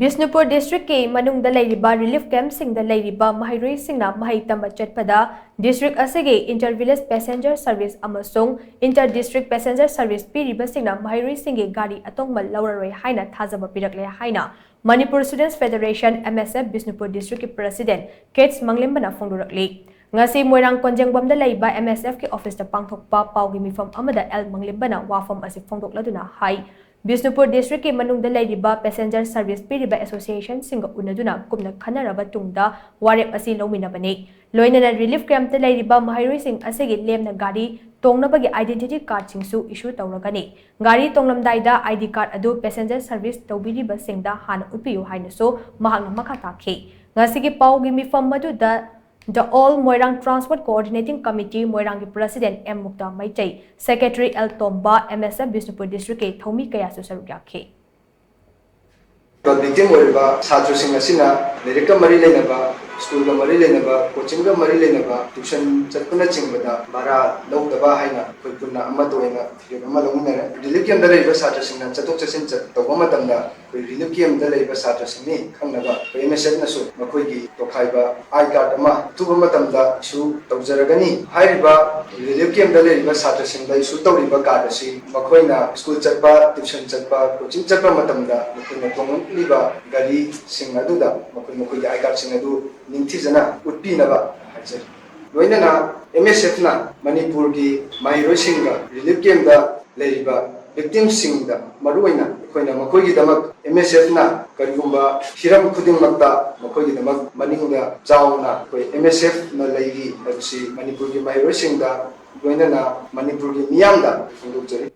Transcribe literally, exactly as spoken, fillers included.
ꯕꯤꯁꯅꯨꯄꯨꯔ ꯗꯤꯁꯇ꯭ꯔꯤꯛꯀꯤ ꯃꯅꯨꯡꯗ ꯂꯩꯔꯤꯕ ꯔꯤꯂꯤꯐ ꯀꯦꯝꯞꯁꯤꯡꯗ ꯂꯩꯔꯤꯕ ꯃꯍꯩꯔꯣꯏꯁꯤꯡꯅ ꯃꯍꯩ ꯇꯝꯕ ꯆꯠꯄꯗ ꯗꯤꯁꯇ꯭ꯔꯤꯛ ꯑꯁꯤꯒꯤ ꯏꯟꯇꯔ ꯚꯤꯂꯦꯖ ꯄꯦꯁꯦꯟꯖꯔ ꯁꯔꯚꯤꯁ ꯑꯃꯁꯨꯡ ꯏꯟꯇꯔ ꯗꯤꯁꯇ꯭ꯔꯤꯛ ꯄꯦꯁꯦꯟꯖꯔ ꯁꯔꯚꯤꯁ ꯄꯤꯔꯤꯕꯁꯤꯡꯅ ꯃꯍꯩꯔꯣꯏꯁꯤꯡꯒꯤ ꯒꯥꯔꯤ ꯑꯇꯣꯡꯕ ꯂꯧꯔꯔꯣꯏ ꯍꯥꯏꯅ ꯊꯥꯖꯕ ꯄꯤꯔꯛꯂꯦ ꯍꯥꯏꯅ Manipur students federation, M S F, ꯕꯤꯁꯅꯨꯄꯨꯔ ꯗꯤꯁꯇ꯭ꯔꯤꯛꯀꯤ ꯄ꯭ꯔꯁꯤꯗꯦꯟꯠ ꯀꯦꯠꯁ ꯃꯪꯂꯦꯝꯕꯅ ꯐꯣꯡꯗꯣꯔꯛꯂꯤ꯫ ꯉꯁꯤ ꯃꯣꯏꯔꯥꯡ ꯀꯣꯟꯖꯦꯡꯕꯝꯗ ꯂꯩꯕ M S F ꯀꯤ ꯑꯣꯐꯤꯁꯇ ꯄꯥꯡꯊꯣꯛꯄ ꯄꯥꯎꯒꯤ ꯃꯤꯐꯝ ꯑꯃꯗ ꯑꯦꯜ ꯃꯪꯂꯦꯝꯕꯅ ꯋꯥꯐꯝ ꯑꯁꯤ ꯐꯣꯡꯗꯣꯛꯂꯗꯨꯅ ꯍꯥꯏ, ꯕꯤꯁꯅꯨꯄꯨꯔ ꯗꯤꯁꯇ꯭ꯔꯤꯛꯀꯤ ꯃꯅꯨꯡꯗ ꯂꯩꯔꯤꯕ ꯄꯦꯁꯦꯟꯖꯔ ꯁꯔꯚꯤꯁ ꯄꯤꯔꯤꯕ ꯑꯦꯁꯣꯁꯤꯌꯦꯁꯟꯁꯤꯡꯒ ꯎꯅꯗꯨꯅ ꯀꯨꯞꯅ ꯈꯟꯅꯔꯕ ꯇꯨꯡꯗ ꯋꯥꯔꯦꯞ ꯑꯁꯤ ꯂꯧꯃꯤꯟꯅꯕꯅꯤ꯫ ꯂꯣꯏꯅꯅ ꯔꯤꯂꯤꯐ ꯀꯦꯝꯞꯇ ꯂꯩꯔꯤꯕ ꯃꯍꯩꯔꯣꯏꯁꯤꯡ ꯑꯁꯤꯒꯤ ꯂꯦꯝꯅ ꯒꯥꯔꯤ ꯇꯣꯡꯅꯕꯒꯤ ꯑꯥꯏꯗꯦꯟꯇꯤꯇꯤ ꯀꯥꯔꯗꯁꯤꯡꯁꯨ ꯏꯁꯨ ꯇꯧꯔꯒꯅꯤ꯫ ꯒꯥꯔꯤ ꯇꯣꯡꯂꯝꯗꯥꯏꯗ I D card ꯑꯗꯨ ꯄꯦꯁꯦꯟꯖꯔ ꯁꯔꯚꯤꯁ ꯇꯧꯕꯤꯔꯤꯕꯁꯤꯡꯗ ꯍꯥꯟꯅ ꯎꯠꯄꯤꯌꯨ ꯍꯥꯏꯅꯁꯨ ꯃꯍꯥꯛꯅ ꯃꯈꯥ ꯇꯥꯈꯤ꯫ ꯉꯁꯤꯒꯤ ꯄꯥꯎꯒꯤ ꯃꯤꯐꯝ ꯑꯗꯨꯗ The All Moirang Transport Coordinating Committee ꯃꯣꯏꯔꯥꯡꯒꯤ president M Mukta Meitei, secretary L Tomba, M S F ꯕꯤꯁꯅꯨꯄꯨꯔ ꯗꯤꯁꯇ꯭ꯔꯤꯛꯀꯤ ꯊꯧꯃꯤ ꯀꯌꯥꯁꯨ ꯁꯔꯨꯛ ꯌꯥꯈꯤ꯫ ꯚꯤꯛꯇꯤꯝ ꯑꯣꯏꯔꯤꯕ ꯁꯥꯇ꯭ꯔꯁꯤꯡ ꯑꯁꯤꯅ ꯂꯥꯏꯔꯤꯛꯀ ꯃꯔꯤ ꯂꯩꯅꯕ, ꯁ꯭ꯀꯨꯜꯒ ꯃꯔꯤ ꯂꯩꯅꯕ, ꯀꯣꯆꯤꯡꯒ ꯃꯔꯤ ꯂꯩꯅꯕ, ꯇ꯭ꯌꯨꯁꯟ ꯆꯠꯄꯅꯆꯤꯡꯕꯗ ꯚꯔꯥ ꯂꯧꯗꯕ ꯍꯥꯏꯅ ꯑꯩꯈꯣꯏ ꯄꯨꯟꯅ ꯑꯃꯠꯇ ꯑꯣꯏꯅ ꯐꯤꯔꯦꯞ ꯑꯃ ꯂꯧꯃꯤꯟꯅꯔꯦ꯫ ꯔꯤꯂꯤꯐ ꯀꯦꯝꯞꯇ ꯂꯩꯔꯤꯕ ꯁꯥꯇ꯭ꯔꯁꯤꯡꯅ ꯆꯠꯊꯣꯛ ꯆꯠꯁꯤꯟ ꯆꯠ-, ꯇꯧꯕ ꯃꯇꯝꯗ ꯑꯩꯈꯣꯏ ꯔꯤꯂꯤꯐ ꯀꯦꯝꯞꯇ ꯂꯩꯔꯤꯕ ꯁꯥꯇ꯭ꯔꯁꯤꯡꯅꯤ ꯈꯪꯅꯕ ꯑꯩꯈꯣꯏ M S F ꯅꯁꯨ ꯃꯈꯣꯏꯒꯤ ꯇꯣꯈꯥꯏꯕ I card ꯑꯃ ꯎꯠꯊꯣꯛꯄ ꯃꯇꯝꯗ ꯏꯁꯨ ꯇꯧꯖꯔꯒꯅꯤ꯫ ꯍꯥꯏꯔꯤꯕ ꯔꯤꯂꯤꯐ ꯀꯦꯝꯞꯇ ꯂꯩꯔꯤꯕ ꯁꯥꯇ꯭ꯔꯁꯤꯡꯗ ꯏꯁꯨ ꯇꯧꯔꯤꯕ ꯀꯥꯔꯗ ꯑꯁꯤ ꯃꯈꯣꯏꯅ ꯁ꯭ꯀꯨꯜ ꯆꯠꯄ, ꯇ꯭ꯌꯨꯁꯟ ꯆꯠꯄ, ꯀꯣꯆꯤꯡ ꯆꯠꯄ ꯃꯇꯝꯗ ꯃꯈꯣꯏꯅ ꯇꯣꯡꯂꯛꯂꯤꯕ ꯒꯥꯔꯤꯁꯤꯡ ꯑꯗꯨꯗ ꯃꯈꯣꯏ ꯃꯈꯣꯏꯒꯤ I cardꯁꯤꯡ ꯑꯗꯨ ꯅꯤꯡꯊꯤꯖꯅ ꯎꯠꯄꯤꯅꯕ ꯍꯥꯏꯖꯔꯤ꯫ ꯂꯣꯏꯅꯅ M S F ꯅ ꯃꯅꯤꯄꯨꯔꯒꯤ ꯃꯍꯩꯔꯣꯏꯁꯤꯡꯒ ꯔꯤꯂꯤꯐ ꯀꯦꯝꯞꯇ ꯂꯩꯔꯤꯕ ꯚꯤꯛꯇꯤꯝꯁꯤꯡꯗ ꯃꯔꯨꯑꯣꯏꯅ ꯑꯩꯈꯣꯏꯅ ꯃꯈꯣꯏꯒꯤꯗꯃꯛ M S F ꯅ ꯀꯔꯤꯒꯨꯝꯕ ꯍꯤꯔꯝ ꯈꯨꯗꯤꯡꯃꯛꯇ ꯃꯈꯣꯏꯒꯤꯗꯃꯛ ꯃꯅꯤꯡꯗ ꯆꯥꯎꯅ ꯑꯩꯈꯣꯏ M S F ꯅ ꯂꯩꯔꯤ ꯍꯥꯏꯕꯁꯤ ꯃꯅꯤꯄꯨꯔꯒꯤ ꯃꯍꯩꯔꯣꯏꯁꯤꯡꯗ ꯂꯣꯏꯅꯅ ꯃꯅꯤꯄꯨꯔꯒꯤ ꯃꯤꯌꯥꯝꯗ ꯐꯣꯡꯗꯣꯛꯆꯔꯤ꯫